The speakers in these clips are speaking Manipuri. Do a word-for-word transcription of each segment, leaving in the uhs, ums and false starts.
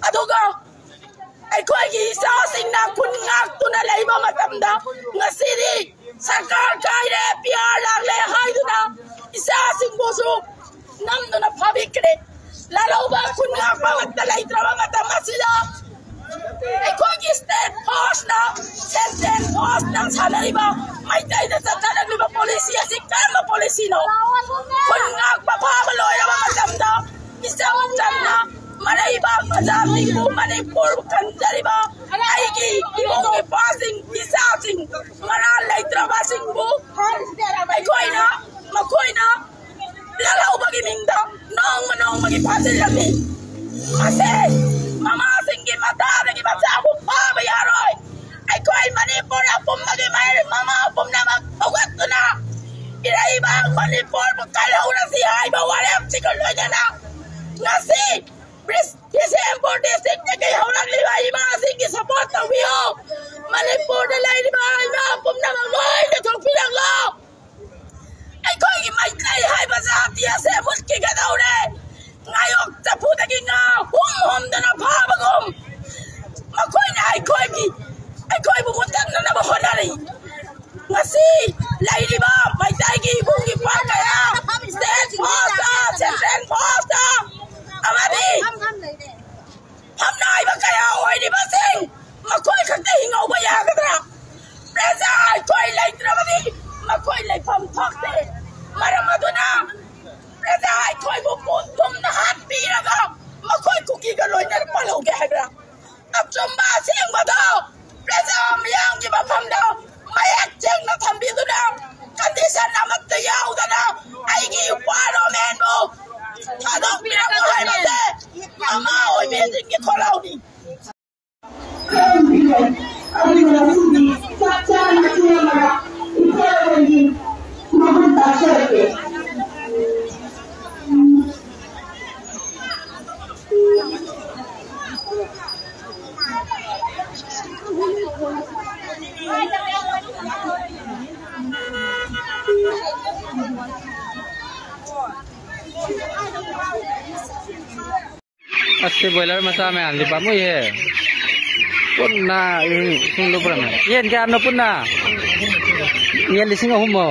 ꯑꯗꯨꯒ ꯑꯩꯈꯣꯏꯒꯤ ꯏꯆꯥꯁꯤꯡꯅ ꯈꯨꯟ ꯉꯥꯛꯇꯨꯅ ꯂꯩꯕ ꯃꯇꯝꯗ ꯉꯁꯤꯗꯤ ꯁꯔꯀꯥꯔ ꯀꯥꯏꯔꯦ, ꯄꯤ ꯑꯥꯔ ꯂꯥꯛꯂꯦ ꯍꯥꯏꯗꯨꯅ ꯏꯆꯥꯁꯤꯡꯕꯨꯁꯨ ꯅꯝꯗꯨꯅ ꯐꯥꯕꯤꯈ꯭ꯔꯦ꯫ ꯂꯥꯜꯍꯧꯕ ꯈꯨꯟ ꯉꯥꯛꯄ ꯑꯃꯠꯇ ꯂꯩꯇ꯭ꯔꯕ ꯃꯇꯝ ꯑꯁꯤꯗ ꯑꯩꯈꯣꯏꯒꯤ state forceꯅ, central forceꯅ ꯁꯥꯟꯅꯔꯤꯕ ꯃꯩꯇꯩꯗ ꯆꯠꯊꯔꯛꯂꯤꯕ policy ꯑꯁꯤ ꯀꯔꯝꯕ policyꯅꯣ? ꯈꯨꯟ ꯉꯥꯛꯄ ꯐꯥꯕ ꯂꯣꯏꯔꯕ ꯃꯇꯝꯗ ꯏꯆꯝ ꯆꯝꯅ ꯃꯔꯩꯕꯥꯛ ꯃꯆꯥꯁꯤꯡꯕꯨ, ꯃꯅꯤꯄꯨꯔꯕꯨ ꯈꯟꯖꯔꯤꯕ ꯑꯩꯒꯤ ꯏꯕꯨꯡ ꯏꯄ꯭ꯋꯥꯁꯤꯡ, ꯏꯆꯥꯁꯤꯡ, ꯃꯔꯥꯜ ꯂꯩꯇ꯭ꯔꯕꯁꯤꯡꯕꯨ ꯑꯩꯈꯣꯏꯅ, ꯃꯈꯣꯏꯅ ꯂꯥꯜꯍꯧꯕꯒꯤ ꯃꯤꯡꯗ ꯅꯣꯡꯃ ꯅꯣꯡꯃꯒꯤ ꯐꯥꯖꯤꯜꯂꯝꯃꯤ꯫ ꯃꯁꯤ ꯃꯃꯥꯁꯤꯡꯒꯤ ꯃꯇꯥꯗꯒꯤ ꯃꯆꯥꯕꯨ ꯐꯥꯕ ꯌꯥꯔꯣꯏ꯫ ꯑꯩꯈꯣꯏ ꯃꯅꯤꯄꯨꯔ ꯑꯄꯨꯝꯕꯒꯤ ꯃꯍꯩꯔꯣꯏ ꯃꯃꯥ ꯄꯨꯝꯅꯃꯛ ꯍꯧꯒꯠꯇꯨꯅ ꯏꯔꯩꯕꯥꯛ ꯃꯅꯤꯄꯨꯔꯕꯨ ꯀꯜꯍꯧꯔꯁꯤ ꯍꯥꯏꯕ ꯋꯥꯔꯦꯞꯁꯤꯒ ꯂꯣꯏꯅꯅ ꯉꯁꯤ ꯕ꯭ꯔꯤꯁ-, ꯕꯤꯁꯦꯝꯄꯨꯔ districtꯇꯒꯤ ꯍꯧꯔꯛꯂꯤꯕ ꯏꯃꯥꯁꯤꯡꯒꯤ support ꯇꯧꯕꯤꯌꯨ꯫ ꯃꯅꯤꯄꯨꯔꯗ ꯂꯩꯔꯤꯕ ꯏꯃꯥ ꯄꯨꯝꯅꯃꯛ ꯂꯣꯏꯅ ꯊꯣꯛꯄꯤꯔꯛꯂꯣ꯫ ꯑꯩꯈꯣꯏꯒꯤ ꯃꯩꯇꯩ ꯍꯥꯏꯕ ꯖꯥꯇꯤ ꯑꯁꯦ ꯃꯨꯠꯈꯤꯒꯗꯧꯔꯦ꯫ ꯉꯥꯌꯣꯛ ꯆꯐꯨꯗꯒꯤ ꯉꯥ ꯍꯨꯝ ꯍꯨꯝꯗꯅ ꯐꯥꯕꯒꯨꯝ ꯃꯈꯣꯏꯅ ꯑꯩꯈꯣꯏꯒꯤ, ꯑꯩꯈꯣꯏꯕꯨ ꯃꯨꯠꯊꯠꯅꯅꯕ ꯍꯣꯠꯅꯔꯤ꯫ ꯉꯁꯤ ꯂꯩꯔꯤꯕ ꯃꯩꯇꯩꯒꯤ ꯏꯕꯨꯡ ꯏꯄ꯭ꯋꯥ ꯀꯌꯥ state forceꯇ, central forceꯇ ꯑꯃꯗꯤ ꯐꯝꯅꯥꯏꯕ ꯀꯌꯥ ꯑꯣꯏꯔꯤꯕꯁꯤꯡ ꯃꯈꯣꯏ ꯈꯛꯇ ꯍꯤꯡꯍꯧꯕ ꯌꯥꯒꯗ꯭ꯔꯥ? ꯄ꯭ꯔꯖꯥ ꯑꯩꯈꯣꯏ ꯂꯩꯇ꯭ꯔꯕꯗꯤ ꯃꯈꯣꯏ ꯂꯩꯐꯝ ꯊꯣꯛꯇꯦ꯫ ꯃꯔꯝ ꯑꯗꯨꯅ ꯄ꯭ꯔꯖꯥ ꯑꯩꯈꯣꯏꯕꯨ ꯄꯨꯟ ꯊꯨꯝꯅ ꯍꯥꯠꯄꯤꯔꯒ ꯃꯈꯣꯏ ꯀꯨꯀꯤꯒ ꯂꯣꯏꯅꯅ ꯄꯜꯍꯧꯒꯦ ꯍꯥꯏꯕ꯭ꯔꯥ? ꯑꯆꯨꯝꯕ ꯑꯁꯦꯡꯕꯗꯣ ꯄ꯭ꯔꯖꯥ ꯃꯤꯌꯥꯝꯒꯤ ꯃꯐꯝꯗ ꯃꯌꯦꯛ ꯁꯦꯡꯅ ꯊꯝꯕꯤꯗꯨꯅ condition ꯑꯃꯠꯇ ꯌꯥꯎꯗꯅ ꯑꯩꯒꯤ ꯏꯄ꯭ꯋꯥ ꯔꯣꯃꯦꯟꯕꯨ ꯊꯥꯗꯣꯛꯄꯤꯔꯛꯎ ꯍꯥꯏꯕꯁꯦ ꯃꯃꯥ ꯑꯣꯏꯕꯤꯁꯤꯡꯒꯤ ꯈꯣꯜꯂꯥꯎꯅꯤ꯫ ꯑꯗꯨꯒ ꯉꯁꯤꯗꯤ ꯆꯞ ꯆꯥꯅ ꯃꯇꯦꯛ ꯑꯃꯗ ꯏꯄ꯭ꯋꯥ ꯔꯣꯃꯦꯟꯒꯤ ꯃꯍꯨꯠ ꯇꯥꯛꯆꯔꯛꯀꯦ꯫ ꯁꯤ ꯕꯣꯏꯂꯔ ꯃꯆꯥ ꯃꯌꯥꯝꯁꯤ ꯄꯥꯝꯃꯨꯏꯍꯦ꯫ ꯄꯨꯟꯅ ꯏꯁꯤꯡ, ꯏꯁꯤꯡ ꯂꯨꯞꯄ꯭ꯔꯃꯦ꯫ ꯌꯦꯟ ꯀꯌꯥꯝꯅꯣ ꯄꯨꯟꯅ? ꯌꯦꯟ ꯂꯤꯁꯤꯡ ꯑꯍꯨꯝꯃꯣ?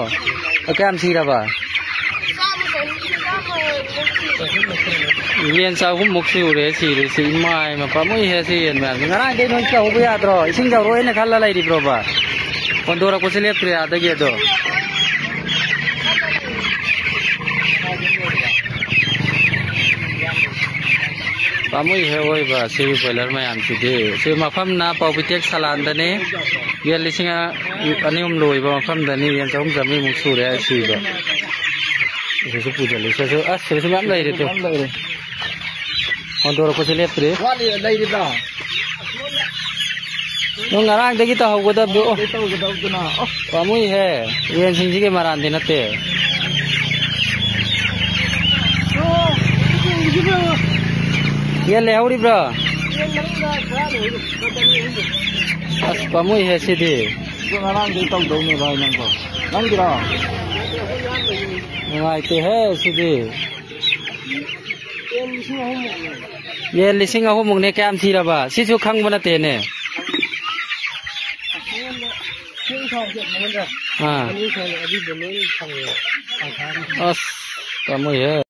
ꯀꯌꯥꯝ ꯁꯤꯔꯕ? ꯌꯦꯟ ꯆꯍꯨꯝꯃꯨꯛ ꯁꯨꯔꯦ ꯁꯤꯔꯤꯁꯤ꯫ ꯏꯃꯥ, ꯏꯃꯥ, ꯄꯥꯝꯃꯨꯏꯍꯦ ꯁꯤ ꯌꯦꯟ ꯃꯌꯥꯝꯁꯦ꯫ ꯉꯔꯥꯡꯗꯩ ꯅꯣꯏ ꯇꯧꯍꯧꯕ ꯌꯥꯗ꯭ꯔꯣ? ꯏꯁꯤꯡ ꯌꯧꯔꯛꯑꯣꯏꯅ ꯈꯜꯂ ꯂꯩꯔꯤꯕ꯭ꯔꯣꯕ? ꯍꯣꯟꯗꯣꯔꯛꯄꯁꯨ ꯂꯦꯞꯇ꯭ꯔꯦ ꯑꯥꯗꯒꯤ ꯑꯗꯣ꯫ ꯄꯥꯝꯃꯨꯏꯍꯦ ꯑꯣꯏꯕ ꯁꯤ ꯕꯣꯏꯂꯔ ꯃꯌꯥꯝꯁꯤꯗꯤ꯫ ꯁꯤ ꯃꯐꯝꯅ ꯄꯥꯎꯕꯤꯇꯦꯛ ꯁꯂꯥꯟꯗꯅꯤ꯫ ꯌꯦꯟ ꯂꯤꯁꯤꯡ ꯑꯅꯤ ꯑꯍꯨꯝ ꯂꯣꯏꯕ ꯃꯐꯝꯗꯅꯤ꯫ ꯌꯦꯟ ꯆꯍꯨꯝ ꯆꯥꯃꯔꯤꯃꯨꯛ ꯁꯨꯔꯦ ꯁꯤꯕ꯫ ꯁꯤꯁꯨ ꯄꯨꯁꯤꯜꯂꯤ꯫ ꯁꯤꯁꯨ, ꯑꯁ, ꯁꯤꯗꯁꯨ ꯃꯌꯥꯝ ꯂꯩꯔꯦ ꯇꯨ꯫ ꯃꯌꯥꯝ ꯂꯩꯔꯦ꯫ ꯍꯣꯟꯗꯣꯔꯛꯄꯁꯦ ꯂꯦꯞꯇ꯭ꯔꯤ꯫ ꯋꯥꯠꯂꯤ, ꯂꯩꯔꯤꯕ꯭ꯔꯣ? ꯅꯪ ꯉꯔꯥꯡꯗꯒꯤ ꯇꯧꯍꯧꯒꯗꯕꯗꯣ꯫ ꯑꯣ, ꯇꯧꯒꯗꯕꯗꯨꯅ꯫ ꯑꯣ꯫ ꯄꯥꯝꯃꯨꯏꯍꯦ꯫ ꯌꯦꯟꯁꯤꯡꯁꯤꯒꯤ ꯃꯔꯥꯟꯗꯤ ꯅꯠꯇꯦ꯫ ꯑꯣ, ꯌꯦꯡꯁꯤꯕ꯭ꯔꯣ? ꯌꯦꯟ ꯂꯩꯍꯧꯔꯤꯕ꯭ꯔꯣ? ꯌꯦꯟ ꯃꯅꯨꯡꯗ ꯈꯔ ꯂꯩꯍꯧꯔꯤ꯫ ꯂꯨꯄꯥ ꯆꯅꯤ ꯑꯍꯨꯝꯗꯤ꯫ ꯑꯁ, ꯄꯥꯝꯃꯨꯏꯍꯦ ꯁꯤꯗꯤ꯫ ꯑꯗꯣ ꯉꯔꯥꯡꯗꯒꯤ ꯇꯧꯗꯧꯅꯦ ꯚꯥꯏ ꯅꯪꯕꯣ꯫ ꯅꯪꯒꯤꯔꯣ? ꯅꯨꯡꯉꯥꯏꯇꯦꯍꯦ ꯁꯤꯗꯤ꯫ ꯌꯦꯟ ꯂꯤꯁꯤꯡ ꯑꯍꯨꯝꯃꯨꯛꯅꯦ꯫ ꯌꯦꯟ ꯂꯤꯁꯤꯡ ꯑꯍꯨꯝꯃꯨꯛꯅꯦ꯫ ꯀꯌꯥꯝ ꯁꯤꯔꯕ? ꯁꯤꯁꯨ ꯈꯪꯕ ꯅꯠꯇꯦꯅꯦ꯫ ꯑꯥ꯫ ꯑꯁ, ꯄꯥꯝꯃꯨꯏꯍꯦ꯫